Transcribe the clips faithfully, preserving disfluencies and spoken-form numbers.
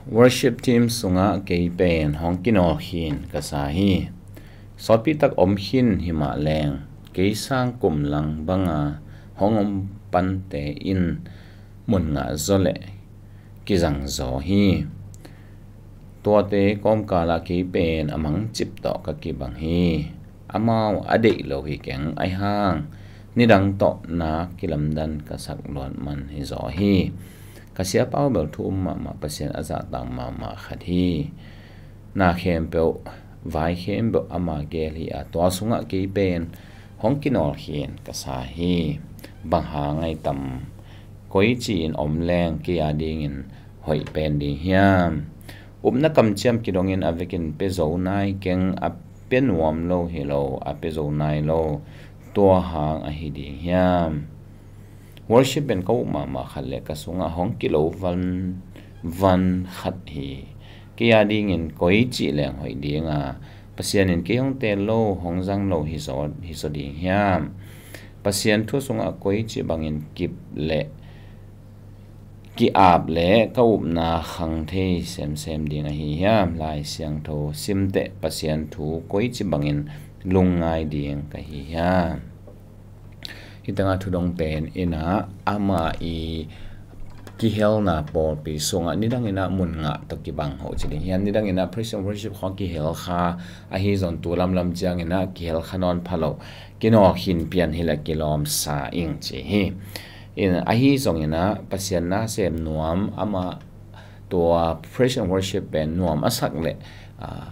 Worship team sungah kei pen hong kinawlkhin ka sa hi. Sawtpi tak om khin himah leng, kei sang kum lang banga hong om pante in mun ngah zaw leh kizang zaw hi. Tuate kawmkalah kei pen a mangcip tawh ka kibang hi. Amau a deih lo hi keng, ahi hang nidang tawh na kilamdan ka sak luat man hi zaw hi. Ka siapa uh bel thu um mahmah, Pasian a zahtak mahmah khat hi. Na khempeuh, vai khempeuh ama gel hi a, tua sungah kei pen hong kinawlkhin ka sa hi. Bang hang a i tam, koici in om leng kei a dingin hoih pen ding hiam? Upna kamciam kidongin a vekin pia zo nai keng, a pia nuam lo hi lo, a pia zo nai lo, tua hang ahi ding hiam? Worship pen ka up mahmah khat le ka sungah hong kilo van, van khat hi. Kei a dingin koici leng hoih ding a, Pasian in kei hong teel lo, hong zang lo hi zaw, hi zaw ding hiam? Pasian thu sungah koici bangin kip le ki-ap le ka upna khang thei semsem ding ahi hiam? Lai Siangtho simteh Pasian thu koici bangin lungngai ding ka hi hiam? Hih tengah thudong pen inah ama i kihelna pawlpi sungah nidang inah mun ngah tawh kibang hoh ci ding hiam? Nidang inah praise and worship khawng kihel kha, ahi zong tu lamlam ciang inah kihel kha nawn pha lo, kinawlkhin pian hi le kilawm sa ing ci hi. In, ahi zong inah Pasian na sem nuam, ama tua praise and worship pen nuam a sak le, ah,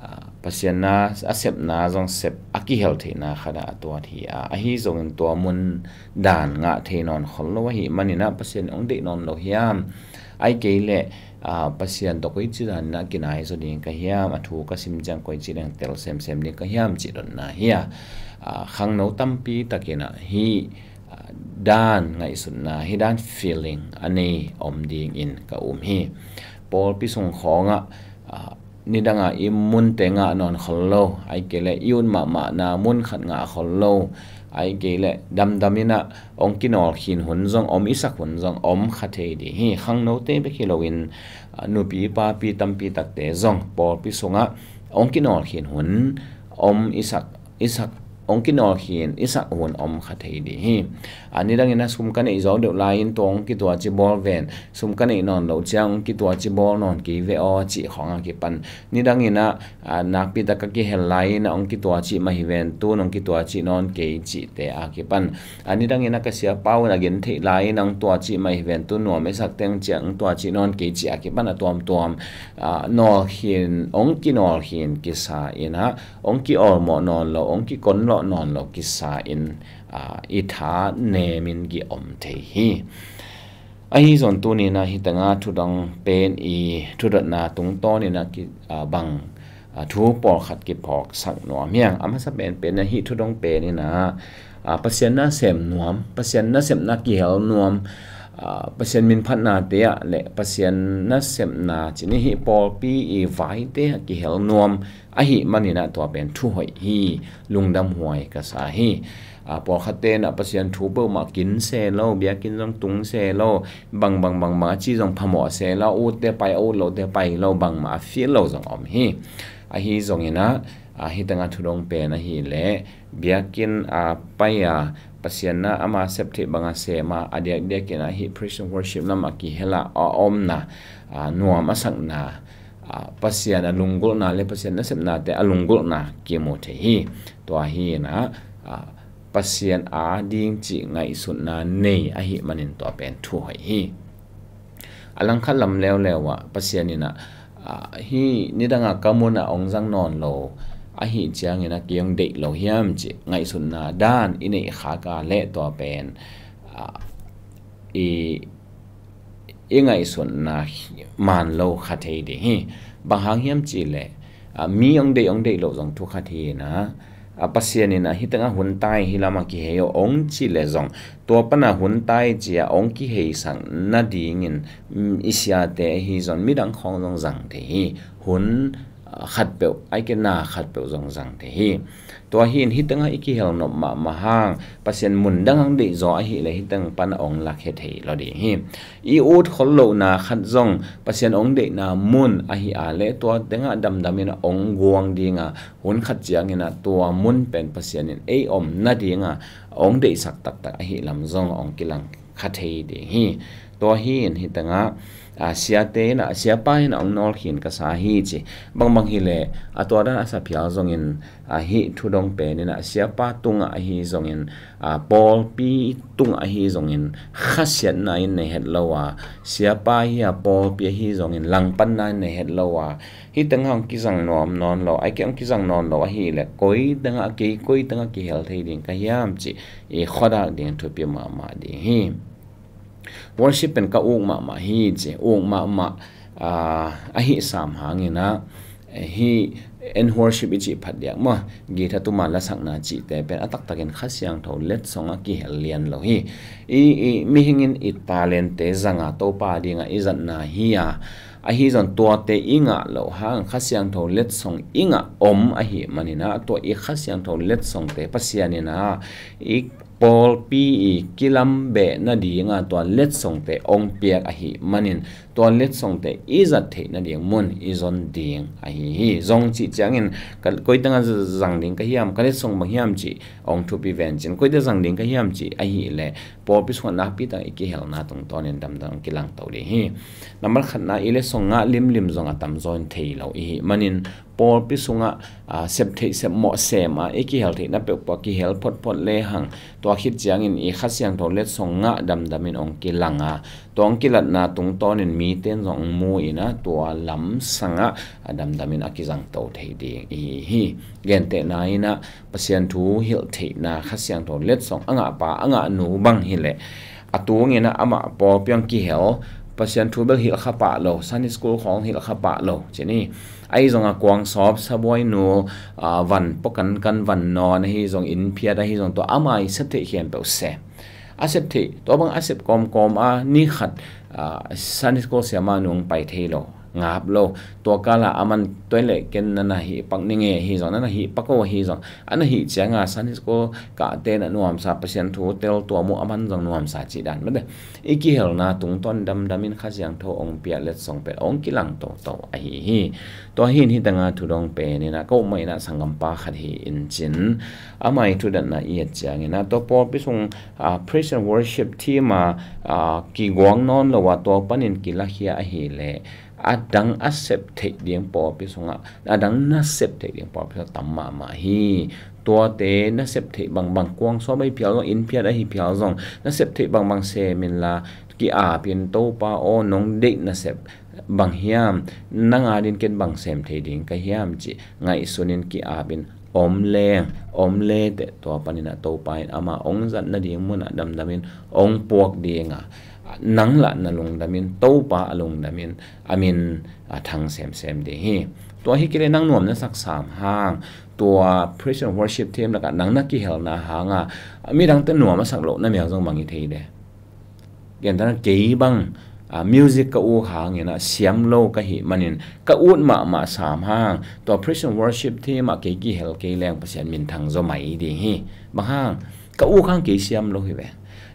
ah, Pasian na a sepna zong sep a kihel theihna khat ah a tuat hi a, ahi zongin tua mun dan ngah thei nawn khol lo ahih manin ah Pasian hong deih nawn lo hiam? Ai kei le, ah, Pasian tawh koici danin ah kinai zaw ding ka hiam? A thu ka sim ciang koici leng tel semsem ding ka hiam? Cih dotna hi a, ah, khangno tampi takin ah hih, ah, dan ngaihsutna, hih dan feeling a nei om dingin ka um hi. Pawlpi sung khawngah, ah, nidangah i munte ngah nawn khol lo, ai kei le i ut mahmahna mun khat ngah khol lo, ai kei le damdam inah hong kinawlkhin hun zong om, i sak hun zong om kha thei ding hi. Khangnote bek hi loin, ah, nupi papi tampi takte zong pawlpi sungah hong kinawlkhin hun om, i sak, i sak, hong kinawlkhin i sak hun om kha thei ding hi. A, nidang inah sum ka neih zawk deuh lai-in tua hong kituaci bawl ven, sum ka neih nawn loh ciang hong kituaci bawl nawn kei ve aw cih khawng a kipan, nidang inah, a, nakpi tak ka kihel lai-in ah hong kituaci mah hi ven, tun hong kituaci nawn kei cihte a kipan, a, nidang inah ka siapa un a gen theih lai-in ah hong tuaci mah hi ven, tun nuam i sak teng ciang hong tuaci nawn kei cih a kipan a tuamtuam, a, nawlkhin, hong kinawlkhin kisa inah hong ki-awlmawh nawn lo, hong kikonlawh nawn lo kisa in, a, i tha nemin ki-om thei hi. Ahi zong tuni inah hih tengah thudong pen i thudotna tungtawn inah ki, a, bang, a, thu pawlkhat kiphawksak nuam hiam? A masa penpen ah hih thudong pen inah, a, Pasian na sem nuam, Pasian nasepna kihel nuam, a, Pasian minphatnate ah le Pasian nasepna cih ni, hih pawlpi i vaite ah kihel nuam ahih manin ah tua pen thu hoih hi, lungdamhuai ka sa hi. A, pawlkhatte inah Pasian thu peuhmah kin se lo, biakinn zong tung se lo, bang bang bang bang a ci zong phamawh se lo, a utte pai, a ut lohte pai lo, bangmah a feel lo zong om hi. Ahi zong inah, a, hih tengah thudong pen ahih leh biakinn a pai a, Pasian na ama sep theih banga sem a, a diakdiak inah hih praise and worship lam a kihel a, a omna, a, nuam a sakna, a, Pasian a lunggulhna le Pasian nasepnate a lunggulhna kimu thei hi. Tua hi inah, a, Pasian a ding cih ngaihsutna nei ahih manin tua pen thu hoih hi. A langkhat lam leuleu ah Pasian inah, a, hih nidangah ka munah hong zang nawn lo ahih ciangin ah kei hong deih lo hiam cih ngaihsutna dan i neih khak a leh tua pen, a, i, i ngaihsutna man lo kha thei ding hi. Bang hang hiam cih leh, a, mi hong deih, hong deih loh zong thu khat hi inah, a, Pasian inah hih tengah hun tai, hih lamah kihei aw hong cih leh zong, tua panah hun tai ci-a hong kiheisak nadingin, mm, i siate ahi zong midang khawng zong zang thei hi. Hun khatpeuh, ai ke na khatpeuh zong zang thei hi. Tua hi in hih tengah i kihel nop mahmah hang Pasian mun dang hong deih zaw ahih leh hih teng pan a hong lakhia thei lo ding hi. I ut khol lohna khat zong Pasian hong deihna mun ahih a leh tua tengah damdam in a hong guang ding a, hun khat ciangin a tua mun pen Pasian in ei om nading a hong deihsak taktak ahih lam zong hong kilang kha thei ding hi. Tua hi in hih tengah a, siate in a, siapa in a hong nawlkhin ka sa hi ci. Bangbang hi leh a tua dan a sa phial zongin a, hih thudong pen in a, siapa tungah ahi zongin a, pawlpi tungah ahi zongin khasiatna in nei het lo a, siapa hi a pawlpi ahi zongin langpanna in nei het lo a, hih tengah hong kizang nuam nawn lo, ai ke hong kizang nawn lo ahih leh koi tengah, kei koi tengah kihel thei ding ka hiam ci i khuadak ding thupi mahmah ding hi. Worship pen ka uk mahmah hi ci, uk mahmah a, ahi sam hangin a, hih en worship i cih phat diak maw, guitar tuma lasakna cihte pen a taktakin Kha Siangtho letsong a kihel lian lo hi. I, i mihing in i talente zanga Topa dinga i zatna hi a, ahi zong tuate i ngah loh hang Kha Siangtho letsong i ngah om ahih manin a, tua i Kha Siangtho letsongte Pasian in a, i pawlpi i kilambeh nadinga tua letsongte hong piak ahih manin tua letsongte i zat theih nading mun i zon ding ahi hi. Zong cih ciangin ka, koi tengah zang ding ka hiam, ka letsong bang hiam cih hong thupi vencin, koi tengah zang ding ka hiam cih ahih leh pawlpi sungah nakpi tak i kihelna tungtawnin damdam hong kilangto ding hi. Nambat khatna, i letsong ngah limlim zong a tamzaw in thei lo i hih manin pawlpi sungah a, sep theih sep mawh sem a, i kihel theihna peuhpeuh a kihel photphot lehang tua khit ciangin i Kha Siangtho letsong ngah damdamin hong kilang a, tua hong kilatna tungtawnin mite in zong hong mu in a, tua lamsangah a damdamin a kizangto thei ding i hi hi. Gentehna in a, Pasian thu hilh theihna Kha Siangtho letsong a ngahpa a ngahnu bang hi leh a tungin a amah pawlpi hong kihel, Pasian thu bel hilh kha pah lo, Sunday school khawng hilh kha pah lo ci ni. Ahi zong a kuang sawp sabuai nu, a, van pua kankan van nawn ahi zong, inn phiat ahi zong, tua ama i sep theih khempeuh sem. A sep theih, tua bang a sep kawmkawm a ni khat, a, Sunday school siama nu hong pai thei lo, ngap lo. Tua kala a man toilet ken na na hih pak ning e ahi zong, na na hih pak o ahi zong, a na hih cianga Sunday school kahte na nuamsa, Pasian thu tel tua mu a man zong nuamsa cih dan mate. I kihelna tungtawn damdamin Kha Siangtho hong piak letsong pen hong kilang toto ahi hi. Tua hi in hih tengah thudong pen in a, ka upmah in a sanggampa khat hi in cin, ama i thudatna i et ciangin a, tua pawlpi sung, a, praise and worship team a, a, kiguang nawn lo a, tua panin kilakhia ahih leh a dang a sep theih ding pawlpi sungah, a dang na sep theih ding pawlpi sungah tam mahmah hi. Tuate na sep theih bangbang, kuang sawp ahi phial zong, inn phiat ahi phial zong, na sep theih bangbang sem inla, ki-ap in, Topa aw, nong deih nasep bang hiam, nang adingin ken bang sem thei ding ka hiam cih ngaihsun in ki-ap in om leng, om leteh tua panin a Topa in ama hong zat nading munah damdamin hong puak ding a, nang lah na lungdamin, Topa a lungdamin a min a thang semsem ding hi. Tua hi kei leh nang nuam na sak sam hang, tua praise and worship team lakah nang na kihelna hanga midangte nuam a sak loh na mial zong bang i thei de. Gentehna kei bang, a, music ka uk hangin a siam lo ka hih manin ka ut mahmah sam hang, tua praise and worship team ah kei kihel kei leng Pasian minthang zaw mai ding hi. Bang hang, ka uk hang kei siam lo hi ve.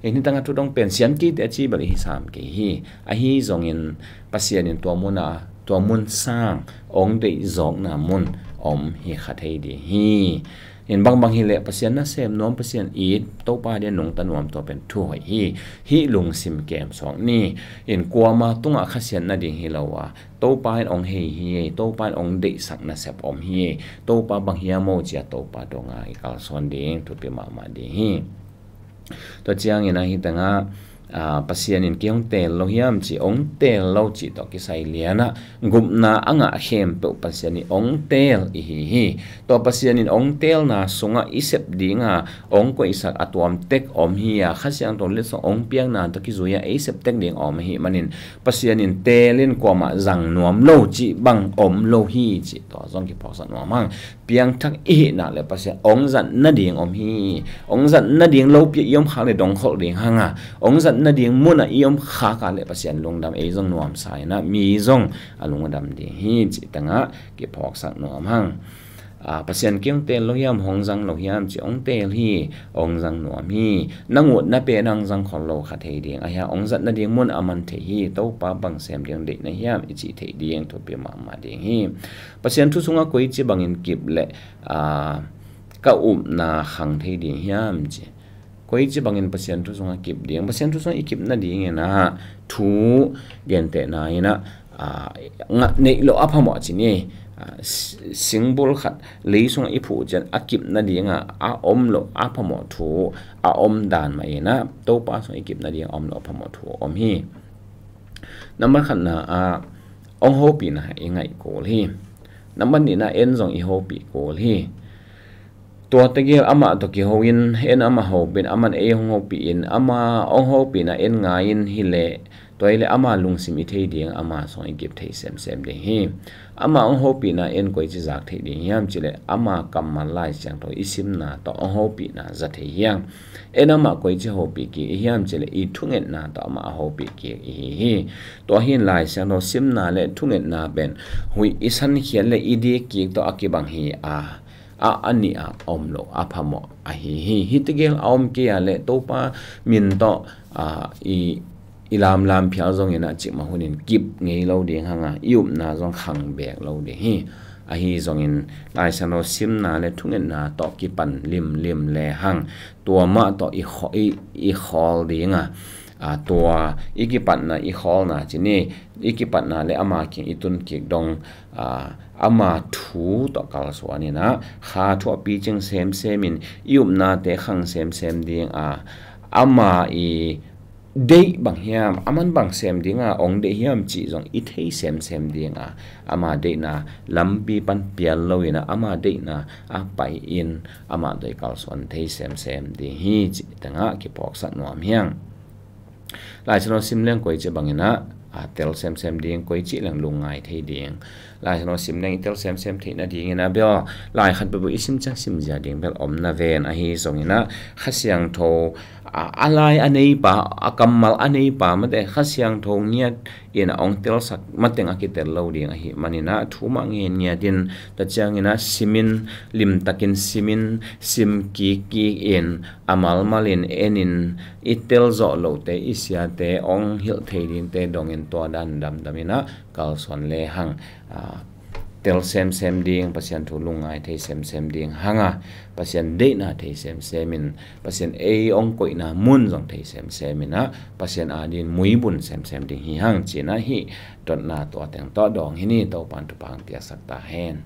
Hih tangah thudong pen siam kei teh a ci bel i hi sam kei hi. Ahi zongin Pasian in tua mun a, tua mun sang hong deih zawkna mun om hi kha thei ding hi. In bangbang hi leh Pasian nasem nuam, Pasian it, Topa dia nungta nuam, tua pen thu hoih hi. Hih lungsim kem suak ni. In kuama tungah khasiat nading hi lo a, Topa in hong hei hi, Topa in hong deihsak nasep om hi. Topa bang hiam aw cia Topa donga i kalsuan ding thupi mahmah ding hi. Tua ciangin a hih tangah, a, Pasian in kei hong teel lo hiam ci, hong teel lo cih tawh kisai lianah gupna a ngah khempeuh Pasian in hong teel i hi hi. Tua Pasian in hong teelna sungah i sep dinga hong koihsak a tuam tek om hi a, Kha Siangtho letsong hong piakna tawh kizui a ei sep tek ding om ahi manin Pasian in teel in kuamah zang nuam lo cih bang om lo hi cih tua zong kiphawksak nuam hang. Piangthak i hih nak leh Pasian hong zat nading om hi. Hong zat nading lopi i om khak leh dongkholh ding hanga, hong zat nading munah i om khak a leh Pasian lungdam, ei zong nuamsa inah mi zong a lungdam ding hi cih tengah kiphawksak nuam hang. Aa, Pasian kiang teel lo hiam, hong zang lo hiam ci, hong teel hi, hong zang nuam hi. Nang ut na pen hong zang khol lo kha thei ding, ahi a hong zat nading mun a man thei hi. Topa bang sem ding deih na hiam i cih theih ding thupi mahmah ding hi. Pasian thu sungah koici bangin kip leh, aa, ka upna khang thei ding hiam ci. Koici bangin Pasian thu sungah kip ding, Pasian thu sungah i kip nadingin ah thu gentehna inah, aa, ngah neih loh a phamawh ci ni. Aa, si-, singbul khat lei sungah i phuh ciang a kip nadingah a om loh a phamawh thu a om dan mah inah Topa sungah i kip nading a om loh a phamawh thu a om hi. Nambat khatna ah hong hopihna i ngaih kul hi. Nambat nihna en zong i hopih kul hi. Tua tegel amah tawh kiho in, en amah hopih in, aman ei hong hopih in, ama hong hopihna en ngai in hileh, tua hileh ama lungsim i thei ding, ama sungah i kip thei semsem ding hi. Ama hong hopihna en koici zak theih ding hiam cileh, ama kammal Lai Siangtho i simna tawh hong hopihna za thei hiang. En amah koici hopih kik i hiam cileh, i thungetna tawh amah a hopih kik i hi hi. Tua hin Lai Siangtho simna le thungetna pen huih i sankhiat le i dik kik tawh a kibang hi a, a, a nih a om loh a phamawh ahi hi. Hih tegel a om kei a leh Topa min tawh, aa, i, i lamlam phial zongin ah cikmah hunin kip ngei lo ding hang a, i upna zong khang beek lo ding hi. Ahi zongin Lai Siangtho simna le thungetna tawh kipan limlim le hang, tua mah tawh i khaw-, i, i khawl ding a, aa, tua i kipatna i khawlna ci ni, i kipatna le ama kiang i tun kik dong, aa, ama thu tawh kalsuan inah, kha thu a picing semsem in i upnate khang semsem ding a, ama i deih bang hiam, aman bang sem ding a hong deih hiam cih zong i thei semsem ding a, ama deihna lampi pan pial lo inah, ama deihna a pai in amah tawh i kalsuan thei semsem ding hi cih tengah kiphawksak nuam hiang. Lai Siangtho sim leng koici bangin ah, aa, tel semsem ding, koici leng lungngai thei ding. Lai Siangtho sim leng i tel semsem theih nadingin ah bel, lai khat peuhpeuh i sim ciang simzia ding bel om na ven, ahi zongin ah Kha Siangtho, aa, a lai a neipa, a kammal a neipa mate Kha Siangtho ngiat in a hong telsak mateng a kitel lo ding ahih manin ah, thu mah ngen ngiat in, tua ciangin ah simin, limtakin simin, sim kik kik in, a malmal in en in, i tel zawh lohte, i siate hong hilh thei dingte dongin tua dan damdam inah kalsuan le hang, aa, tel semsem ding, Pasian thu lungngai thei semsem ding hang a, Pasian deihna thei semsem in, Pasian ei hong koihna mun zong thei semsem inah, Pasian adingin muibun semsem ding hi hang ci inah, hih dotna tua teng tawh dawng hi ni. Topan thupha hong piaksak ta hen.